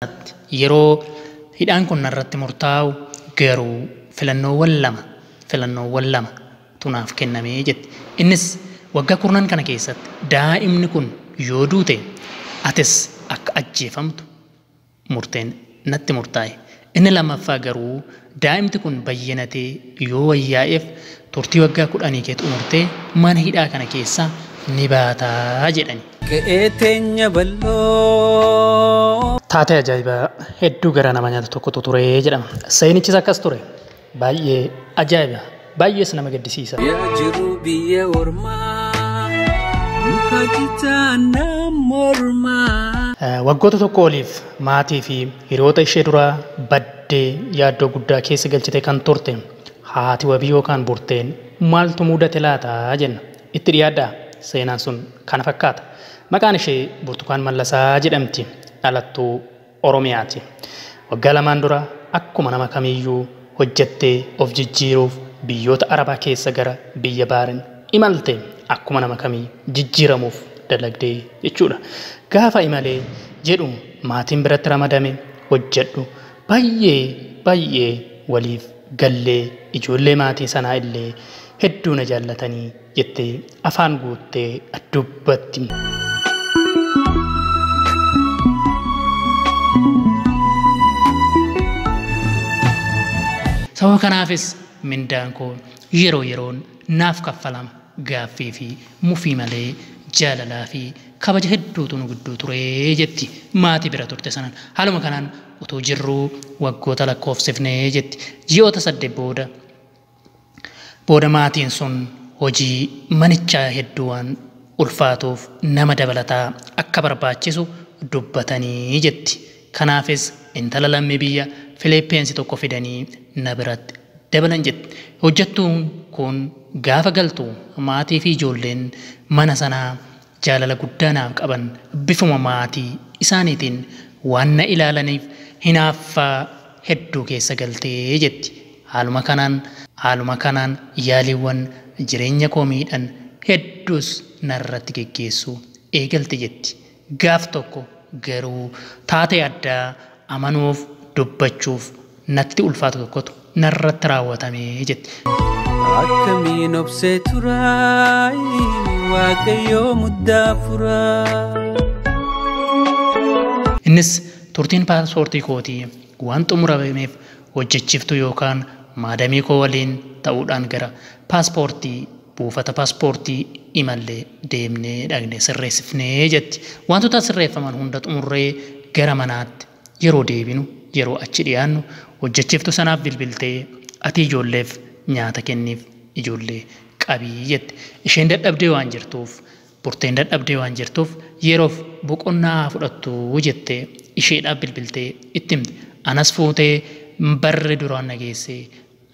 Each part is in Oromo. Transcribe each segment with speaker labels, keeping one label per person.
Speaker 1: Yeroo hidhaan kun narratti murtaa'u garuu filannoowwan lama tunaaf kennamee jetti. Innis waggaa 10 kana keessatti daa'imni kun yoo duute atis akka ajjeefamtu murteen natti murtaa'e. Inni lammaffaa garuu daa'imti kun bayyanatee yoo wayyaa'eef turtii waggaa 10 kee xumurtee mana hidhaa kana keessaa ni baataa jedhani.
Speaker 2: Qe'ee teenya bal'oo.
Speaker 1: Taatee ajaa'ibaa hedduu gara nama nyaatu tokkotu ture jedhama. Seenichis akkas ture. Baay'ee ajaa'iba. Baay'ees nama gaddisiisa.
Speaker 2: Yaa jiru biyya ormaa, muka citaa mormaa.
Speaker 1: Waggoota tokko oliif maatii fi hiriyoota ishee duraa baddee yaaddoo guddaa keessa galchite kan turte haati wabii yookaan Burteen maaltu mudate laataa jenna. Itti dhiyaadhaa, seenaan sun kana fakkaata. Maqaan ishee Burtukaan Mallasaa jedhamti. Dhalattuu Oromiyaati. Waggaa 2n dura akkuma nama kamiyyuu hojjettee of jijjiiruuf biyyoota Arabaa keessa gara biyya Baarin imalte, akkuma nama kamii jijjiiramuuf dalagdee jechuudha. Gaafa imalee jedhu maatiin biratti ramadame hojjedhu baay'ee baay'ee waliif gallee, ijoollee maatii sanaa illee hedduu na jaallatanii jettee afaan guuttee dubbatti. Sababa kanaafis mindaan koo yeroo yeroon naaf kaffalama, gaaffii fi mufii malee jaalalaa fi kabaja hedduutu nu gidduu ture jetti maatii bira turte sanaan. Haaluma kanaan utuu jirruu waggoota lakkoofsifnee jetti. Ji'oota 8 booda maatiin sun hojii manichaa hedduu waan ulfaatuuf nama dabalataa akka barbaachisu dubbatanii jetti. Kanaafis intala lammii biyya Filippeensi tokko fidanii na biratti dabalan jetti. Hojjettuun kun gaafa galtu maatii fi ijoolleen mana sanaa jaalala guddaa naaf qaban, bifuma maatii isaaniitiin waan na ilaalaniif hinaaffaa hedduu keessa galtee jetti. Haaluma kanaan yaaliiwwan jireenya koo miidhan hedduus narratti geggeessuu eegalte jetti. Gaaf tokko garuu taatee addaa amanuuf dubbachuuf natti ulfaatu tokkotu narratti raawwatamee jetti.
Speaker 2: Akkamiin obsee turaay, Waaqayyoo muddaa furaa.
Speaker 1: Innis turtiin paaspoortii kootii waan xumurameef hojjechiiftuu yookaan maadamii koo waliin ta'uudhaan gara buufata paaspoortii imallee deemnee dhaqnee sirreessifnee jetti. Wantoota sirreeffaman hunda xumurree gara manaatti yeroo deebinu, yeroo achi dhiyaannu hojjechiiftuu sanaaf bilbiltee, "Ati ijoolleef nyaata kenniif, ijoollee qabii," jette. Isheen dadhabdee waan jirtuuf, Burteen dadhabdee waan jirtuuf, yeroof boqonnaa fudhattu jettee isheedhaaf bilbiltee itti himte. Anas fuutee barri duraan na geessee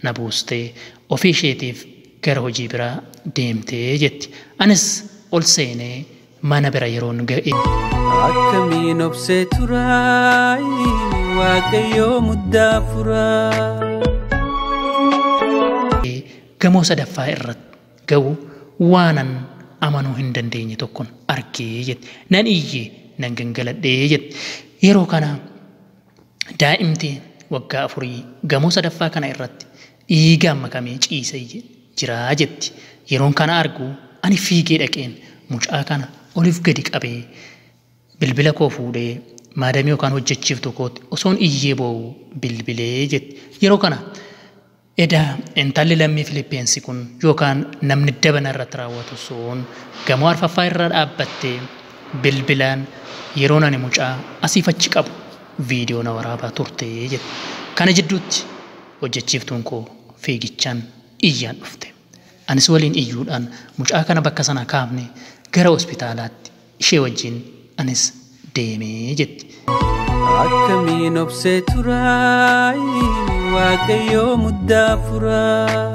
Speaker 1: na buustee ofii isheetiif gara hojii biraa deemtee jetti. Anis ol seenee mana bira yeroon ga'e
Speaker 2: Akkamiin obsee turaay, Waaqayyoo muddaa furaa.
Speaker 1: gamoo sadaffaa irratti ga'u waanan amanuu hin dandeenye tokkon argee jette. Nan iyyee, nan gangaladhee jette. Yeroo kana daa'imti waggaa 4 gamoo sadaffaa kana irratti dhiigaan makamee ciisee jiraa jetti. Yeroon kana argu ani fiigee dhaqeen mucaa kana oliif gadi qabee, bilbila koo fuudhee maadamii yookaan hojjechiiftu kootti osoon iyyee boo'u bilbilee jetti. Yeroo kana edaa intalli lammii Filippeensi kun yookaan namni dabana irratti raawwatu sun gamoo arfaffaa irra dhaabbattee bilbilaan yeroon ani mucaa asiif achi qabu viidiyoo na waraabaa turte jette. Kana jidduutti hojjechiiftuun koo fiigichaan iyyaan dhufte. Anis waliin iyyuudhaan mucaa kana bakka sana kaafne gara hospitaalaatti ishee wajjin anis deemee jetti.
Speaker 2: Akkamiin obsee turaay, Waaqayyoo muddaa furaa.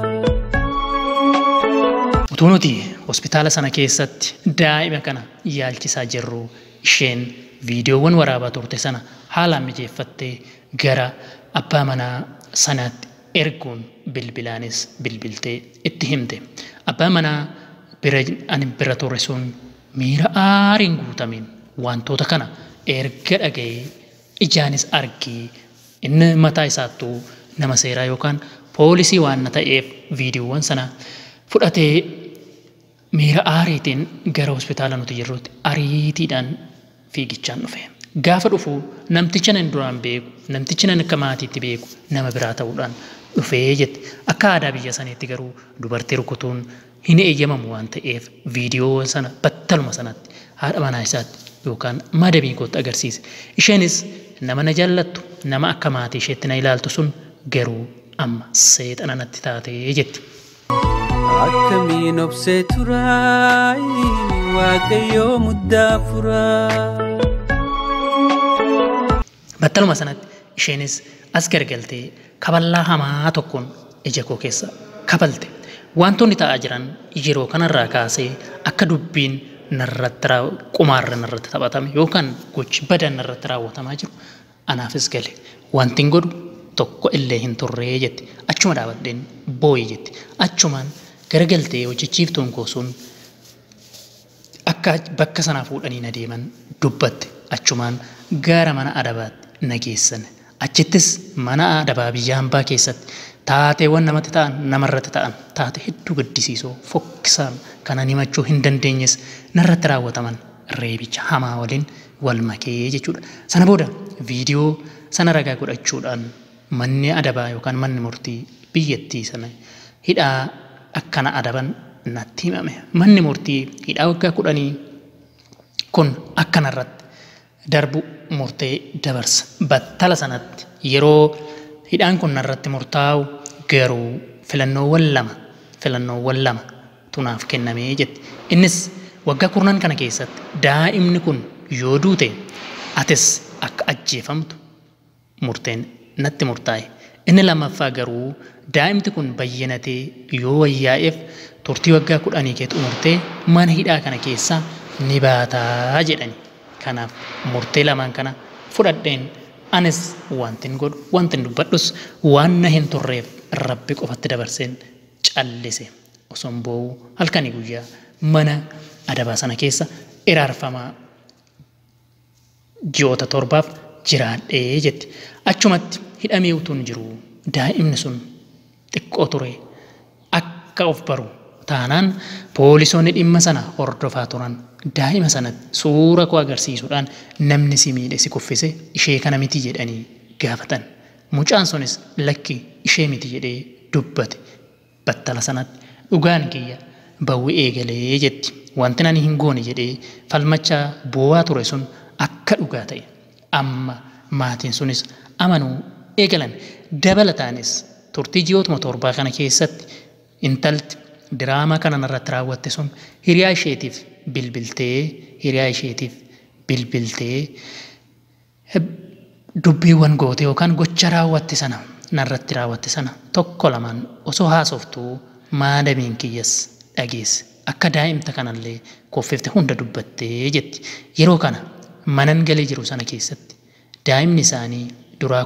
Speaker 1: Utuu nuti hospitaala sana keessatti daa'ima kana yaalchisaa jirru isheen viidiyoowwan waraabaa turte sana haalaan mijeeffattee gara abbaa manaa sanaatti erguun bilbilaanis bilbiltee itti himte. Abbaa manaa bira ani bira ture sun miira aariin guutameen wantoota kana erga dhaga'ee Ijaanis argee inni mataa isaattuu nama seeraa yookaan poolisii waan na ta'eef viidiyoowwan sana fudhatee miira aariitiin gara hospitaala nuti jirrutti ariitiidhaan fiigichaan dhufe. Gaafa dhufu namticha nan duraan beeku, namtichi nan akka maatiitti beeku nama biraa ta'uudhaan dhufee jette. Akka aadaa biyya saniitti garuu dubartii rukutuun hin eeyyamamu waan ta'eef viidiyoo sana battaluma sanatti haadha manaa isaatti yookaan madamii kootti agarsiise. Isheenis nama na jaallattu, nama akka maatii isheetti na ilaaltu sun garuu amma seexana natti taatee jetti.
Speaker 2: Akkamiin obsee turaay Waaqayyoo muddaa furaa.
Speaker 1: Battaluma sanatti isheenis as gargaltee kaballaa hamaa tokkoon ija koo keessa kabalte. Wantoonni ta'aa jiran yeroo kanarraa kaasee akka dubbiin narratti qumaarra narratti taphatame yookaan gochi badan narratti raawwatamaa jiru anaafis gale. Wanti hin godhu tokko illee hin turree jetti. Achuma dhaabadheen boo'e jetti. Achumaan garagaltee hojjechiiftuun koo sun akka bakka sanaa fuudhanii na deeman dubbatte. Achumaan gara mana adabaatti na geessan. Achittis mana adabaa biyya hambaa keessatti taateewwan namatti ta'an namarratti ta'an taate hedduu gaddisiisoo fokkisaan kanan himachuu hin dandeenyes narratti raawwataman reebicha hamaa waliin wal makee jechuudha. Sana booda viidiyoo sana ragaa godhachuudhaan manni adabaa yookaan manni murtii biyyattii sana hidhaa akkana adaban natti himame. Manni murtii hidhaa waggaa 10 kun akkanarratti darbu murtee dabarsa. Battala sanatti yeroo hidhaan kun narratti murtaa'u garuu filannoowwan lama tunaaf kennamee jetti. Innis waggaa 10 kana keessatti daa'imni kun yoo duute atis akka ajjeefamtu murteen natti murtaa'e. Inni lammaffaa garuu daa'imti kun bayyanatee yoo wayyaa'eef turtii waggaa 10 kee xumurtee mana hidhaa kana keessaa ni baataa jedhani. Kanaaf murtee lamaan kana fudhadheen anis wantin godhu wantin dubbadhus waan na hin turreef Rabbi qofatti dabarseen callise. Osoon boo'u halkanii guyyaa mana adabaa sana keessa iraarfamaa ji'oota 7 jiraadhee jetti. Achumatti hidhamee utuun jiru daa'imni sun xiqqoo ture akka of baru taanaan poolisoonni dhimma sana hordofaa turan daa'ima sanatti suura koo agarsiisuudhaan namni si miidhe si kuffise ishee kana miti jedhanii gaafatan. Mucaan sunis lakki ishee miti jedhee dubbate. Battala sanatti dhugaan kiyya bawwi eegalee jetti. Wanti ani hin goone jedhee falmachaa boo'aa ture sun akka dhugaa ta'e. Amma maatiin sunis amanuu eegalan. Dabalataanis turtii ji'ootuma 7 kana keessatti intalti diraamaa kana narratti raawwatte sun hiriyaa isheetiif bilbiltee dubbiiwwan goote yookaan gocha raawwatte sana narratti raawwatte sana tokko lamaan osoo haasoftuu maadamiin kiyyas dhageesse. Akka daa'imta kanallee koffifte hunda dubbattee jetti. Yeroo kana manan galee jiru sana keessatti daa'imni isaanii duraa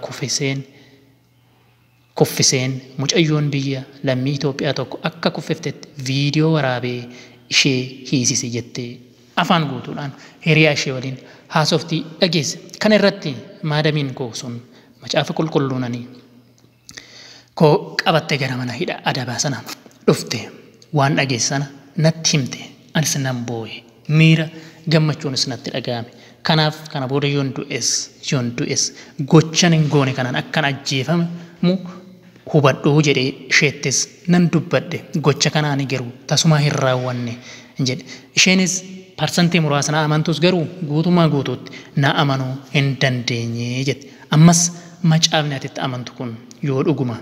Speaker 1: kuffiseen mucayyoon biyya lammii Itoophiyaa tokko akka kuffiftetti viidiyoo waraabee ishee hiisise jettee afaan guutuudhaan hiriyaa ishee waliin haasoftii dhageesse. Kana irratti maadamiin koo sun macaafa qulqulluunanii koo qabattee gara mana hidha adabaa sana dhufte. Waan dhageesse sana natti himte. Anis nan boo'e. Miira gammachuunis natti dhaga'ame. Kanaaf kana booda yoon du'es gochan hin goone kanaan akkan ajjeefamu hubadhuu jedhee isheettis nan dubbadhe. Gocha kanaan garuu tasuma hin raawwanne jedhe. Isheenis parsantii muraasa na amantus garuu guutummaa guutuutti na amanuu hin dandeenye jette. Ammas macaafni ati itti amantu kun yoo dhuguma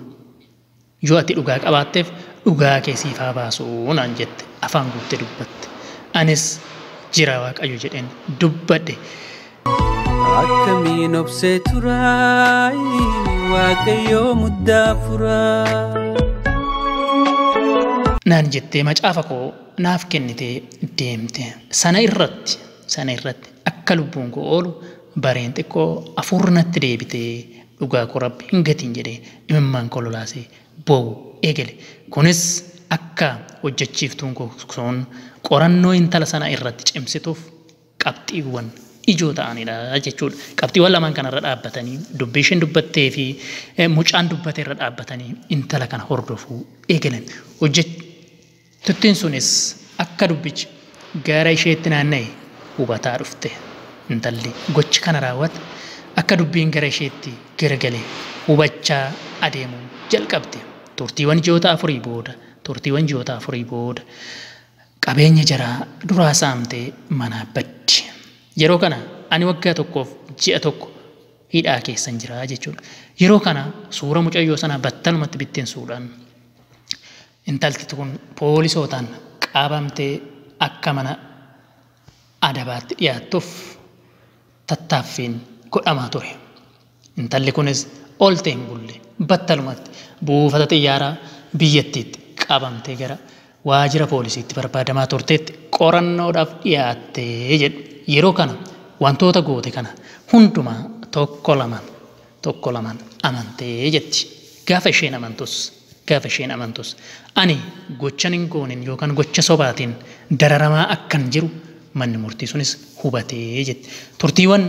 Speaker 1: yoo ati dhugaa qabaatteef dhugaa kee siif haa baasuu naan jette. Afaan guuttee dubbatte. Anis jira Waaqayyo jedheen dubbadhe.
Speaker 2: Akkamiin obsee turaay Waaqayyoo muddaa furaa.
Speaker 1: Naan jettee macaafa koo naaf kennitee deemte. Sana irratti akka lubbuun koo oolu bareen xiqqoo afur natti deebitee dhugaa koo Rabbi hin gatiin jedhee imimmaan koo lolaasee boo'u eegale. Kunis akka hojjechiiftuun koo sun qorannoo intala sana irratti cimsituuf qabxiiwwan ijoo ta'anidha jechuudha. Qabxiiwwan lamaan kanarra dhaabbatanii dubbii isheen dubbattee fi mucaan dubbate irra dhaabbatanii intala kana hordofuu eegalan. Hojjettuttiin sunis akka dubbichi gara isheetti naanna'e hubataa dhufte. Intalli gocha kana raawwate akka dubbiin gara isheetti garagale hubachaa adeemuu jalqabde. Turtiiwwan ji'oota afurii booda qabeenya jaraa duraa saamtee manaa baddi. Yeroo kana ani waggaa 1 ji'a 1 hidhaa keessan jira jechuudha. Yeroo kana suura mucayyoo sanaa battalumatti bittinsuudhaan intalti kun poolisootaan qabamtee akka mana adabaatti dhiyaattuuf tattaaffiin godhamaa ture. Intalli kunis oolte hin bulle battalumatti buufata xiyyaaraa biyyattiitti qabamtee gara waajjira poolisiitti barbaadamaa turteetti qorannoodhaaf dhiyaattee jedhu. Yeroo kana wantoota goote kana hundumaa tokko lamaan amantee jetti. Gaafa isheen amantus ani gochan hin goonin yookaan gocha sobaatiin dararamaa akkan jiru manni murtii sunis hubatee jetti. Turtiiwwan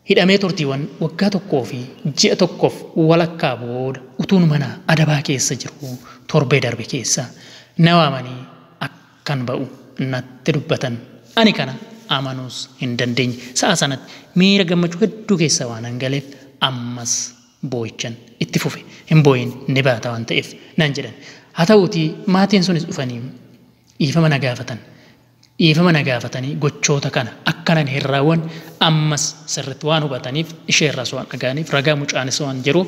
Speaker 1: hidhamee turtiiwwan waggaa 1 fi ji'a 1 walakkaa booda utuun mana adabaa keessa jiru torbee darbe keessa na waamanii akkan ba'u natti dubbatan. Ani kana amanuus hin dandeenye. Sa'a sanatti miira gammachuu hedduu keessa waan hangaleef ammas boo'ichan itti fufe. Hin boo'in ni baata waan ta'eef naan jedhan. Haa ta'uutii maatiin sunis dhufanii dhiifama na gaafatan. Dhiifama na gaafatanii gochoota kana akkanan hin raawwanne ammas sirriitti waan hubataniif isheerraas waan dhaga'aniif ragaa mucaanis waan jiruuf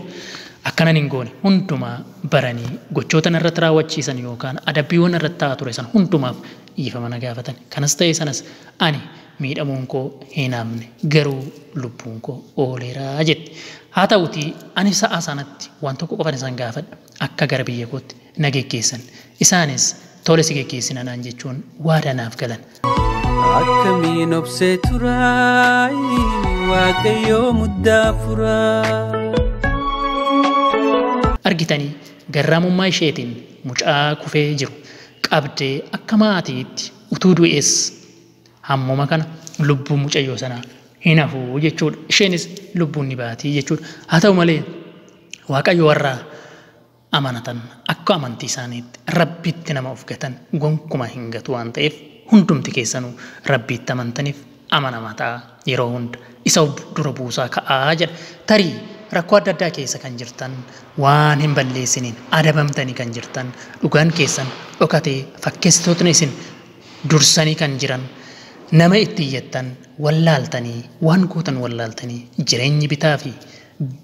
Speaker 1: akkanan hin goone hundumaa baranii gochoota narratti raawwachiisan yookaan adabbiiwwan irratti ta'aa ture san hundumaaf dhiifama na gaafatan. Kanas ta'e sanas ani miidhamuun koo hin hafne garuu lubbuun koo ooleeraa jetti. Haa ta'uutii ani sa'a sanatti waan tokko qofan isaan gaafadha akka gara biyya kootti na geggeessan. Isaanis tole si geggeessina naan jechuun waadaa naaf galan.
Speaker 2: Akkamiin obsee turaay Waaqayyoo muddaa furaa.
Speaker 1: Argitanii garraamummaa isheetiin mucaa kufee jiru qabdee akka maatiitti utuu du'ees hammuma kana lubbuun mucayyoo sanaa hin hafuu jechuudha. Isheenis lubbuun ni baatii jechuudha. Haa ta'u malee Waaqayyo warra amanatan akka amantii isaaniitti Rabbitti nama of gatan gonkumaa hin gatu waan ta'eef hundumti keessanuu Rabbitti amantaniif amanamaa ta'a yeroo hunda isa dura buusaa ka'aa jedha. Tarii rakkoo adda addaa keessa kan jirtan waan hin balleessiniin adabamtanii kan jirtan dhugaan keessan dhokatee fakkeessitootni isin dursanii kan jiran nama itti iyyattan wallaaltanii waan gootan wallaaltanii jireenyi bitaa fi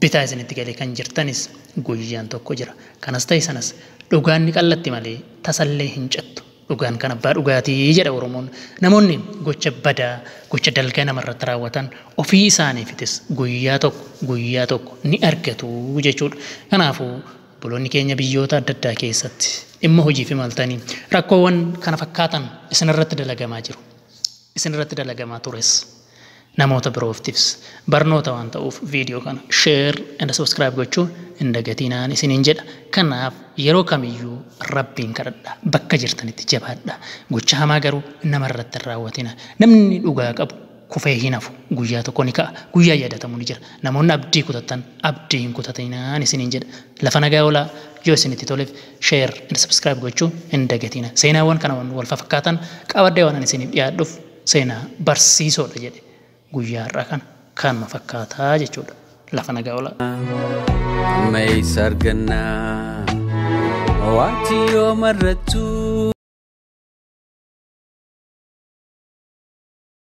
Speaker 1: bitaa isinitti galee kan jirtanis guyyaan tokko jira. Kanas ta'e sanas dhugaan ni qallatti malee tasallee hin cattu. Dhugaan kan abbaa dhugaatii jedha Oromoon. Namoonni gocha badaa, gocha dalgaa namarratti raawwatan ofii isaaniifis guyyaa tokko ni argatu jechuudha. Kanaafuu obboloonni keenya biyyoota adda addaa keessatti dhimma hojii fi maltanii rakkoowwan kana fakkaatan isinirratti dalagamaa jiru. Isinirratti dalagamaa tures. Namoota birooftifis barnoota waan ta'uuf viidiyoo kana share and subscribe gochuu hin dagatinaan isiniin jedha. Kanaaf yeroo kamiyyuu Rabbiin kadhadha. Bakka jirtanitti jabaadha. Gocha hamaa garuu namarratti hin raawwatina. Namni dhugaa qabu kufee hin hafu. Guyyaa tokko ni ka'a. Guyyaa yaadatamu ni jira. Namoonni abdii kutatan abdii hin kutatinaan isiniin jedha. Lafa nagaa oolaa yoo isinitti toleef share and subscribe gochuu hin dagatina. Seenaawwan kana wal fakkaatan qabadhee waan isiniif dhiyaadhuuf seenaa barsiisoodha jedhe. Guyyaa har'aa kana kanuma fakkaataa jechuudha. Lafa nagaa oolaa.
Speaker 2: Amma eessa argannaa? Waati yoo marrattu.